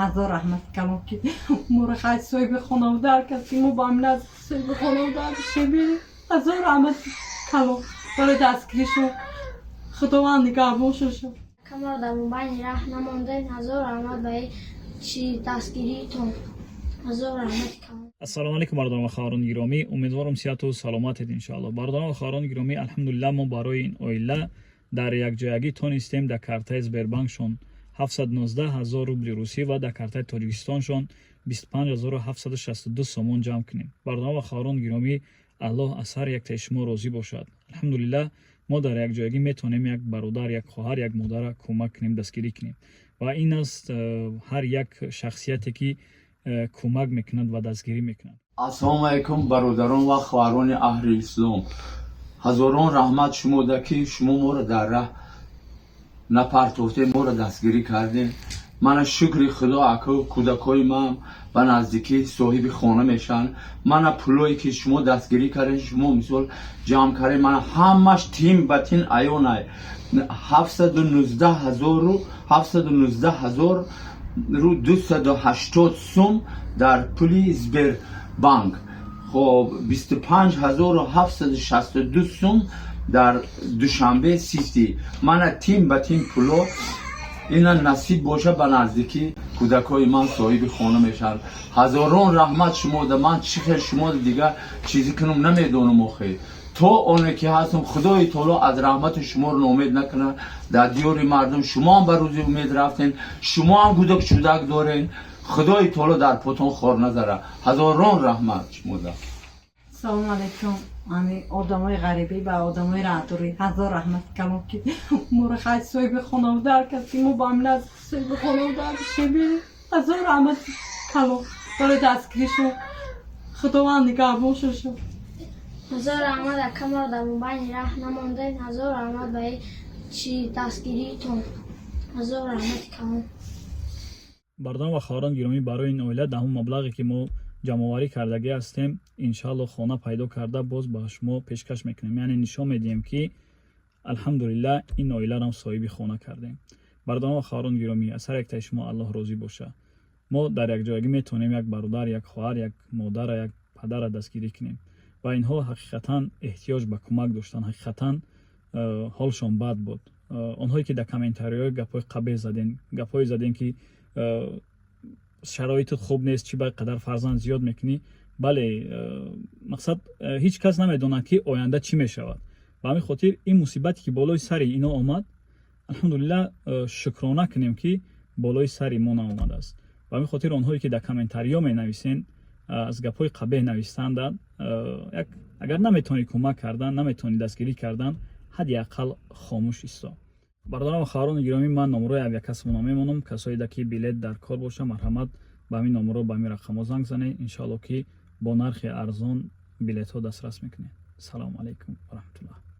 Ҳазор раҳмат калон, ки моро хай соҳиби хонавода кард, ки мо ба ҳамин наздик соҳиби хонавода бишем. Ҳазор раҳмат калон барои дастгиришон. Худованд нигаҳбон шошад. Камаро дар мобайни раҳ намондем. Ҳазор раҳмат ба чи дастгириитон. Ҳазор раҳмати калон. Ассалому алайкум, бародарон ва хоҳарони гиромӣ. Умедворам, сиҳату саломатед, иншоалло. Бародарон ва хоҳарони гиромӣ, алҳамдулиллаҳ, мо барои ин оила дар якҷоягӣ тонистем дар картаи Сбербанкшон 719 ҳазор рубли русӣ ва дар картаи Тоҷикистоншон 25 762 сомон ҷамъ кунем. Бародарон ва хоҳарони гиромӣ, Аллоҳ аз ҳар яктаи шумо розӣ бошад. Алҳамдулиллаҳ, мо дар якҷоягӣ метавонем як бародар, як хоҳар, як модарра кӯмак кунем, дастгирӣ кунем. Ва ин аст ҳар як шахсияте, ки кӯмак мекунад ва дастгирӣ мекунад. Ассалому алайкум, бародарон ва хоҳарони аҳли ислом. Ҳазорон раҳмат шумода, ки шумо моро дар раҳ напартофтем, моро дастгирӣ кардем. Мана, шукри Худо, аку кӯдакҳои ман ба наздикӣ соҳиби хона мешаванд. Мана, пулое ки шумо дастгирӣ кардем, шумо мисол ҷамъ кардем, мана, ҳамаш тин ба тин аёнай, 719 ҳазору 719 ҳазору 280 сум дар пули Сбербанк, хоб, 25 762 сум дар Душанбе Сити. Мана, тин ба тин пуло. Ина, насиб боша, ба наздикӣ кӯдакҳои ман соҳиби хона мешаванд. Ҳазорон раҳмат шумода. Ман чӣ хел шумода дигар чизе кунам, намедонам охе. То оне ки ҳастам, Худои таоло аз раҳмати шуморо ноумед накунад. Дар диёри мардум шумоам ба рӯзи умед рафтем, шумоам гудак чудак дорен. Худои таоло дар потон хор назара. Ҳазорон раҳмат шумода. Салому алайкум. Ами одамои ғарибӣ ба одамои раҳдурӣ ҳазор раҳмат калон, ки моро хай соҳиби хонавода кард, ки мо ба ҳамин наздик соҳиби хонавода бишем. Ҳазор раҳмат калон барои дастгиришон. Худованд нигаҳбон шошад. Ҳазор раҳмат, акамаро дар мобайни раҳ намондем. Ҳазор раҳмат ба чи дастгириитон. Ҳазор раҳмати калон. Бародарон ва хоҳарон гиромӣ, барои ин оила дар ҳамон маблағе, ки мо ҷамъоварӣ кардагӣ ҳастем, иншаалло, хона пайдо карда, боз ба шумо пешкаш мекунем, яъне нишон медиҳем, ки алҳамдулиллаҳ, ин оиларо соҳиби хона кардем. Бародарон ва хоҳарон гиромӣ, аз ҳар яктаи шумо Аллоҳ розӣ боша. Мо дар якҷоягӣ метавонем як бародар, як хоҳар, як модарра, як падарра дастгирӣ кунем. Ва инҳо ҳақиқатан эҳтиёҷ ба кӯмак доштанд, ҳақиқатан ҳолшон бад буд. Онҳое ки дар комментариҳо гапҳои қабеҳ задем, гапҳое задем, ки шароитат хуб нест, чӣ ба қадар фарзанд зиёд мекунӣ, бале, мақсад, ҳеҷ кас намедонад, ки оянда чӣ мешавад. Ба ҳамин хотир ин мусибате, ки болои сари ино омад, алҳамдулиллаҳ, шукрона кунем, ки болои сари мо наомадааст. Ба ҳамин хотир онҳое ки дар комментариҳо менависен, аз гапҳои қабеҳ навистанда, як агар наметавонӣ кӯмак кардан, наметавонӣ дастгирӣ кардан, ҳадди ақал хомӯш исто. Бародарон ва хоҳарони гиромӣ, ман номерои авиакассамона мемонам. Касоеда ки билет дар кор боша, марҳамат, ба ҳамин номеро, ба ҳамин рақамҳо занг занед. Иншоалло, ки бо нархи арзон билетҳо дастрас мекунед. Салому алайкум ва раҳматуллоҳ.